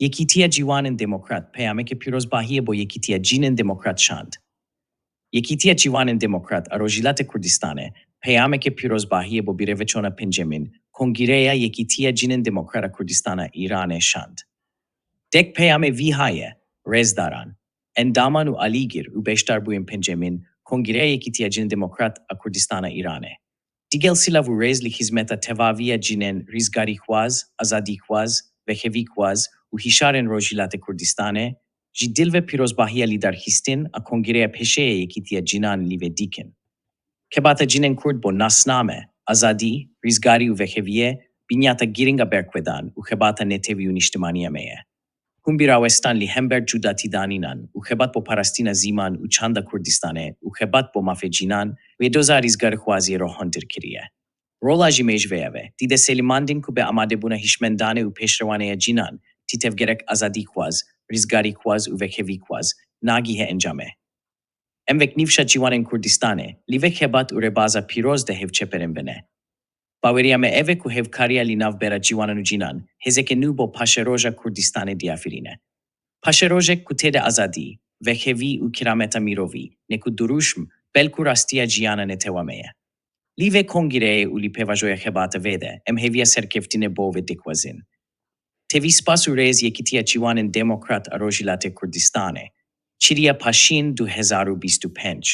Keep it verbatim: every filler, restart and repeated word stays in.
Yekîtiya Ciwanên Demokrat peyameke pîrozbahiyê bo Yekîtiya Jinên Demokrat şand. Yekîtiya Ciwanên Demokrat a Rojhilatê Kurdistanê peyameke pîrozbahiyê bo birêveçûna pêncemîn Kongreya Yekîtiya Jinên Demokrat a Kurdistana Îranê şand. Dek peyamê vî ha ye: Rêzdaran, endaman û alîgir û beşdarbûyên pêncemîn Kongreya Yekîtiya Jinên Demokrat a Kurdistana Îranê. Digel silav û rêz li xizmeta tevaviya jinên rizgarîxwaz, azadîxwaz, vexevîxwaz û hişarên Rojhilatê Kurdistanê, ji dil ve pîrozbahiya lîdarxistin a Kongreya Pêşê ya Yekîtiya Jinan li vê dikin. Xebata jinên Kurd bo nasname, azadî, rizgarî û vexeviyê binyata girîng a berxwedan û xebata netewî û niştimaniya me ye. Hûn bi rawestan li hember cudatîdanînan û xebat bo parastina zîman û çanda Kurdistanê û xebat bo mafê jinan vê doza rizgarxwaziyê rohantir kiriye. Rola ji me ji vê ya ve, dide selimandin ku bi amadebûna hişmendanê û pêşrewanê ya jinan, tî tevgerek azadîxwaz, rizgarîxwaz û vexevîxwaz, nagîhe encamê. Em wek Nîvşa Ciwanên Kurdistanê, li vê xebat û rêbaza pîroz de hevçeperên vene. Baweriya me ev e ku hevkariya li navbera ciwanan û jinan, hêzeke nû bo paşeroja Kurdistanê diyafirîne. Paşerojek ku tê de azadî, vexevî û kirameta mirovî, ne ku dirûşm, belku rastiya jiyana netewa me ye. Li vê kongreyê û li pêvajoya xebata vê de, em hêviya serkeftinê bo vê dixwazin. Tevî spas û rêz Yekîtiya Ciwanên Demokrat a Rojhilatê Kurdistanê, çiriya Paşîn du hezar û bîst û pênc,